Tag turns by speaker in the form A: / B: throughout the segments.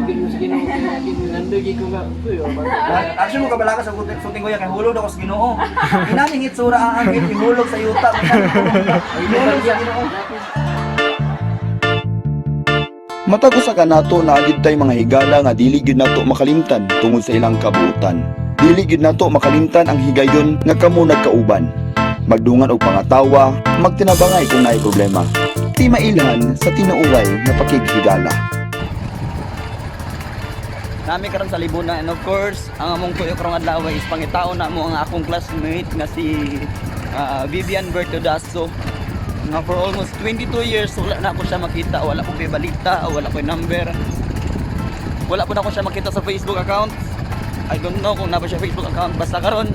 A: gid mo sa Ginoo kay nandoy gid ko nga uy, oh,
B: Actually mo kabala ka sa sulting kuya kay hulog ako sa Ginoo. Inaning itsura ang anghel ihulog sa yuta. Ihulog sa Ginoo.
C: Matag usa ka nato naagid tay mga higala nga dili gyud nato makalimtan tungod sa ilang kabuotan. Dili gyud nato makalimtan ang higayon nga kamo nagkauban. Magdungan og pangatawa, magtinabangay kung naay problema. Ti mailhan sa tinuoray nga pakighigala.
B: Nami karon sa Libuna and of course, ang among tuyo karong adlaw is pangitaon na mo ang akong classmate nga si Vivian Bertodaso. Nga for almost 22 years wala na ako siya makita, wala ko balita, wala ko number. Wala po na ako siya makita sa Facebook account. I don't know kung na ba siya Facebook account, basta karon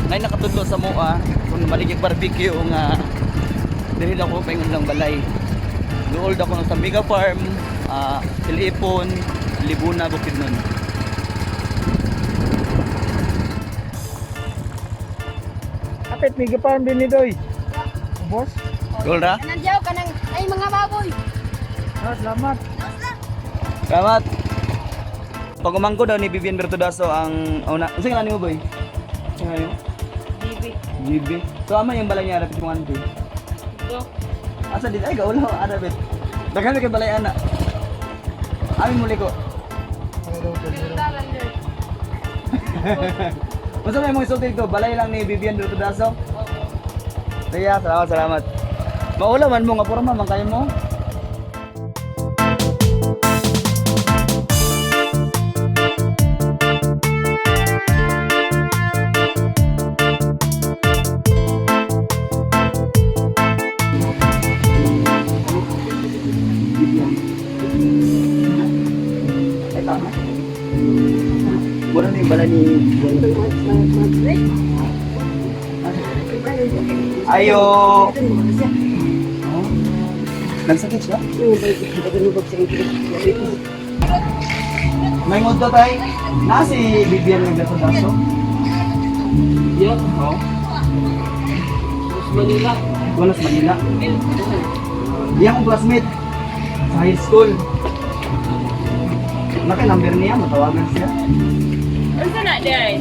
B: nay nakatudlo sa mua kung maligig barbecue nga dili ako paingon lang balay. Duol ako sa Mega Farm, Silipon, Libuna, Bukidnon.
D: Kapit, may farm din ni Doy. Boss?
B: Gol ra?
E: Kanang diyaw, kanang, ay mga baboy.
D: Ah, salamat.
B: Salamat. Pag umangko daw ni Vivian Bertodaso ang una. Unsa ngalan nimo, boy? Unsa ngalan nimo?
E: GB.
B: GB. So ama yung balay niya rapid mong auntie.
E: Ito.
B: Asa din ay gaulo ana bet. Daghan kay balay ana. Amin muli ko. Unsa may mong isulti ko? Balay lang ni Vivian Bertodaso. Kaya, salamat, salamat. Maula man mo nga porma man kayo mo. Ay, tama. Wala na yung bala ni. Ayo! Oh. Nagsakit siya? May ngodto tay. Na si Vivian nagdato-daso.
A: Yeah,
B: Oo.
A: sa Manila.
B: Wala sa Manila. Di akong classmate sa high school. Naka number niya, matawagan siya.
E: Unsa na, Day?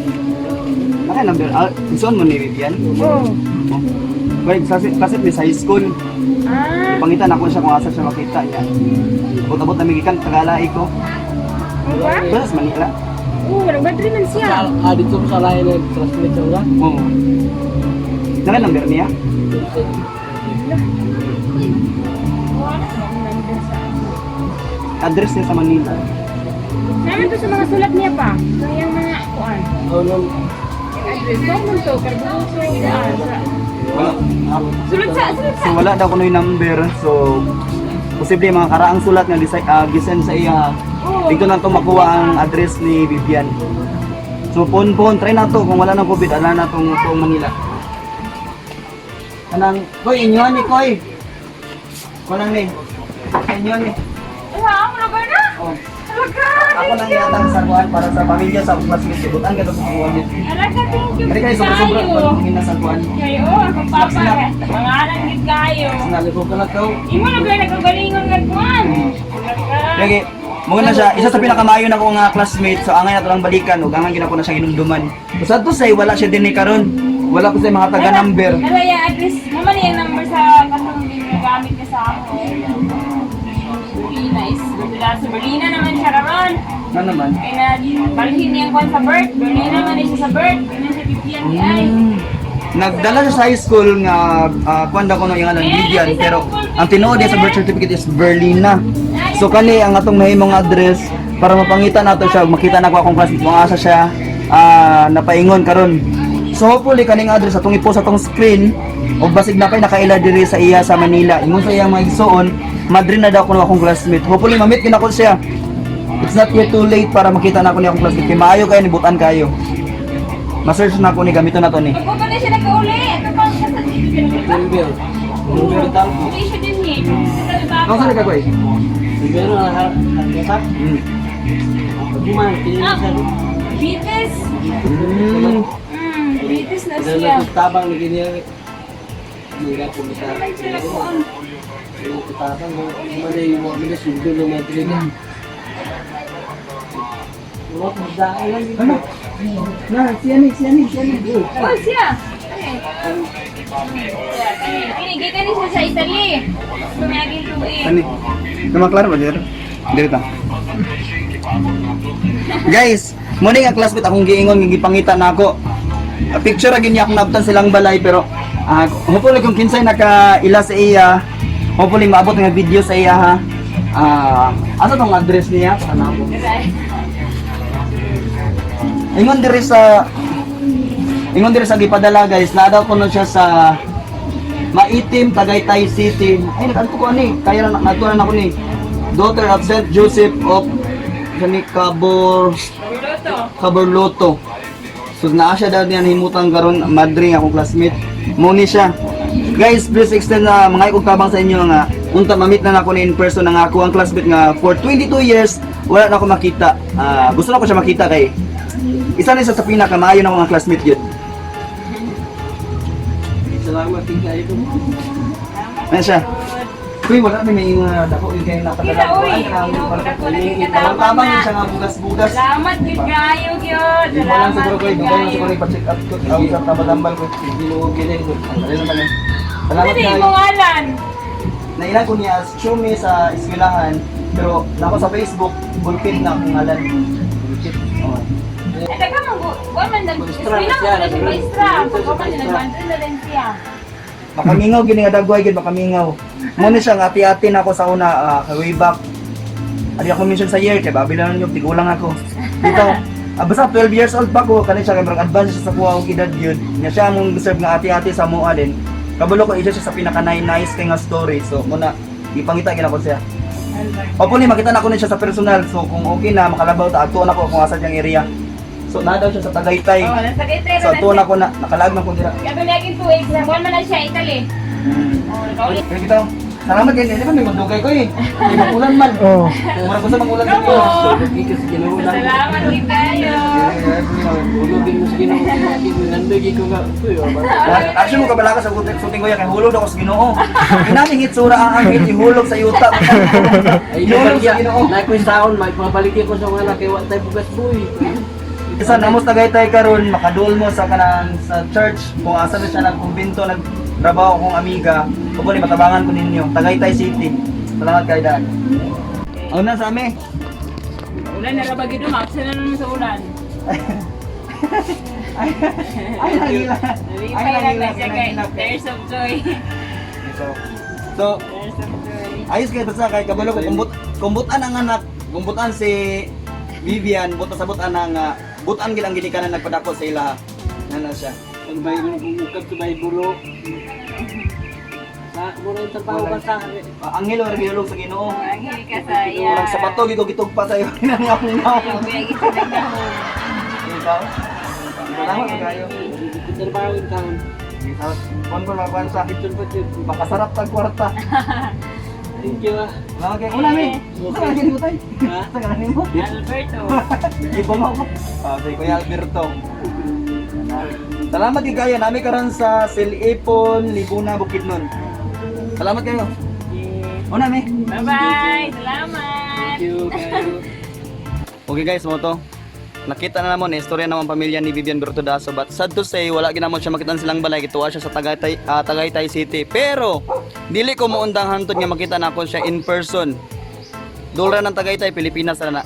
B: Naka number, isuon mo ni Vivian?
E: Oo.
B: Oh. Wait, klase ni sa high school.
E: Ah,
B: Pangitan ako siya kung asa siya makita niya. Abot-abot na migikan, Tagalai ko.
E: ano ba?
B: Wala sa Manila.
E: Oo, walang battery man siya.
A: Ah, dito ko sa lain ng classmate sa una.
B: Oo. Naka number niya? Address niya sa Manila.
E: Naman to sa mga sulat niya pa. Sa iyang mga kuan.
A: Oh, no.
E: Yung address. Common to, karbuso, kuan.
B: Wala.
E: Sulat sa, sulat sa.
B: So wala daw kuno yung number. So posible mga karaang sulat nga gisend sa iya.
E: Oo.
B: Dito na to makuha ang address ni Vivian. So phone phone try na to kung wala nang COVID, ala na tong tong Manila. Kanang koy inyo ni koy. Kanang ni. Inyo ni.
E: Ay, ha, mo na na?
B: Oh.
E: Alaga,
B: Ako lang yata sa kuan para sa pamilya sa classmate subutan ka to sa kuan.
E: Alaga, thank you.
B: Kaya kayo sobra-sobra
E: kayo.
B: pag na sa kuan.
E: Kayo, akong papa. Pangalan gid kayo.
A: Naligo ka na to.
E: Imo na ba nagkagalingon nga kuan? Alaga.
B: Lagi, mo na siya, isa sa pinakamaayo na ko nga classmate, so angay na to lang balikan, ug angay gina ko na siya hinumduman. So sad to say, wala siya din ni karon. Wala ko sa mga taga number.
E: Ala, yung address. Naman yung number sa katong ginagamit niya sa ako. Berlina is sa Berlina naman siya karon.
B: Ano naman?
E: Kaya na, balhin niya kuan sa birth. Berlina man siya sa birth. Berlina siya Vivian di ay.
B: Nagdala siya sa high school nga kuan daw kuno yung ngalan Vivian, pero ang tinuod niya sa birth certificate is Berlina. So kani ang atong nahimong address para mapangita nato siya, makita na ko akong classmate kung asa siya napaingon karon. So hopefully kaning address atong i-post atong screen o basig na kay nakaila diri sa iya sa Manila. Ingon sa iya mga igsoon, madri na daw kuno akong classmate. Hopefully ma-meet gyud nako siya. It's not yet too late para makita na ako ni akong classmate. Kay maayo kayo nibutan kayo. Ma-search na ako ni gamito na to ni.
E: Pagko pa na siya nagkauli. Ito pa siya sa
A: Number. Number tao.
E: Hindi siya din eh.
B: Kung saan ka koy?
A: Number na harap. Pagkuman, kinina sa
E: Bitis. Bitis na siya.
A: Tabang ni kinina. Hindi ko sa.
E: Naman siya nagkuan.
A: Tabang mo. Malay mo. Malay sundo ng Madrid. Wala magdaan lang dito.
B: Ano? Na, siya ni, siya ni, siya ni.
E: Oh, siya. Kani. Siya, kani. Kini gikan ni siya sa Italy. Tumiyagin tuig.
B: Ani? Naman klaro ba dito? Dito ta. Guys, mo ni nga classmate akong giingon nga gipangita nako. Picture ra gyud niya akong naabtan silang balay pero hopefully kung kinsay nakaila sa iya, hopefully maabot nga video sa iya ha. Asa tong address niya? Sana ako. Ingon diri sa gipadala, guys, naa daw kuno siya sa Maitim, Tagaytay City. Ay, nag ko ani. Kaya na natunan ako ni Daughter of Saint Joseph of kani Cabor
E: Luto.
B: Caborloto. So naa siya daw niya nahimutang karon madre nga akong classmate. Mo ni siya. Guys, please extend na mga ikog tabang sa inyo nga unta ma-meet na nako ni in person ang ako ang classmate nga for 22 years wala na ako makita. Gusto na ko siya makita kay isa ni siya sa pinakamaayo na akong classmate yun.
A: Salamat din kayo.
B: Ano siya? Uy, wala na may mga dako yung kayong napadala.
E: Kita, uy.
B: Ay, kanang-
E: Ginoo, dako na
B: Ang
E: katabang
B: tabang
E: na.
B: yun siya nga bugas-bugas.
E: Salamat gyud kayo gyud.
B: Hindi mo lang
E: Salamat
B: siguro ko,
E: gyud
B: hindi lang
E: kayo.
B: siguro ipa-check up ko. Ang sa tambal-tambal ko.
A: Ginoo gilay ko.
B: Dali lang tayo. Salamat
E: Ano
B: guys.
E: imong ngalan?
B: Nailan ko niya as Chumi sa eskwelahan, pero nako sa Facebook, Bulpit na akong ngalan. Bulpit. Oh.
E: Ay, taga man kuan man nag
A: Maestra
E: eskwela
A: na siya,
E: man na siya maestra. Pagka man
A: Maestra.
E: nag na din siya.
B: Makamingaw gini nga dagway gid makamingaw. Mo ni siya nga ati-ati na ako sa una way back. Adi ako mention sa year kay babi lang yung tigulang ako. Dito, basta 12 years old pa ko kani siya kay murag advance siya sa kuha og edad yun. Nya siya among serve nga ati-ati sa moa din. Kabalo ko isa siya sa pinaka nice kay nga story. So mo na ipangita gid ako siya. Hopefully makita na ko ni siya sa personal. So kung okay na makalabaw ta adtuon ako kung asa siyang area. So na daw siya sa Tagaytay.
E: Oh, nasa Tagaytay
B: So
E: ra na
B: adtuon
E: siya.
B: ako na nakalag man ko dira.
E: Kaya lagi tuig sa kuan man na siya Italy. Oh, nakauli.
B: Kaya kita, salamat kayo. Hindi ba may magdugay ko eh. May magulan man.
D: Oh.
B: Mura ko sa magulan
E: Come
B: ko.
E: on.
A: Gikas Ginoo lang.
E: Salamat gyud kayo.
A: Hulogin mo sa Ginoo. Nandoy ko nga. Uy, wala.
B: Actually mo kabala ka sa suting ko yan, kay hulog ako sa Ginoo. Inaming hitsura ang angel ihulog sa yuta.
A: Ay,
B: Ihulog sa Ginoo.
A: Na ko saon, may pabalik ko sa mga anak kay wa tay bugas boy.
B: Isa namos Tagaytay karon makaduol mo sa kanang sa church kung asa na siya nagkumbinto nagtrabaho kong amiga. Hopefully matabangan ko ninyo. Tagaytay City. Salamat kay Dan. Una sa ami.
E: Ulan na ra ba gyud absent na naman sa ulan.
B: Ay, ay nangila. Ay
E: Nalipay lang
B: nangila.
E: na siya kay Tears of Joy.
B: So,
E: Tears of Joy.
B: ayos kayo basta kay kabalo ko kumbutan ang anak, kumbutan si Vivian, buta sa butan ang butan gid ang ginikanan nagpadako sa ila. Nana siya.
A: Ang may ukab sa may bulo. Sa mo na yung trabaho ka sa
B: Anghel or gihulog sa Ginoo.
E: Anghel ka sa iya.
B: Murag sa bato gid ko gitugpa sa iyo nang akong naong.
E: Ayaw, kuya, gitugpa.
B: Ikaw. Salamat kayo.
A: Trabaho in town.
B: Ikaw. Kon ko lang sa
A: Kitchen pa yun.
B: makasarap tag kwarta.
A: Thank you ah.
B: Salamat kayo. Una mi. Sa ka mo tay?
A: Ha?
B: Sa ka nimo?
E: Alberto.
B: Ibang ako. Si Kuya Alberto. Salamat kay kayo. Nami karon sa Silipon, Libuna, Bukidnon. Salamat kayo. Una mi.
E: Bye-bye. Salamat.
A: Thank you kayo.
B: Okay guys, mo to. Nakita na namon istorya naman pamilya ni Vivian Bertodaso but sad to say wala ginamon siya makita silang balay gituwa siya sa Tagaytay, Tagaytay City. Pero dili ko moundang hantod nga makita na ako siya in person. Dulra ng Tagaytay, Pilipinas na na.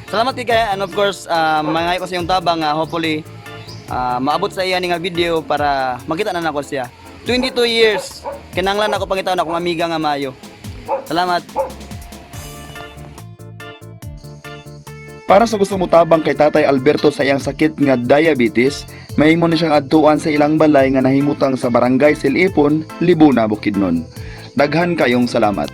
B: Salamat kay kaya and of course mangay ko sa iyong tabang nga hopefully maabot sa iya ni nga video para makita na nako siya. 22 years kinanglan ako pangitaon akong amiga nga maayo. Salamat.
C: Para sa gusto motabang kay Tatay Alberto sa iyang sakit nga diabetes, mahimo ni siyang adtuan sa ilang balay nga nahimutang sa Barangay Silipon, Libuna, Bukidnon. Daghan kayong salamat.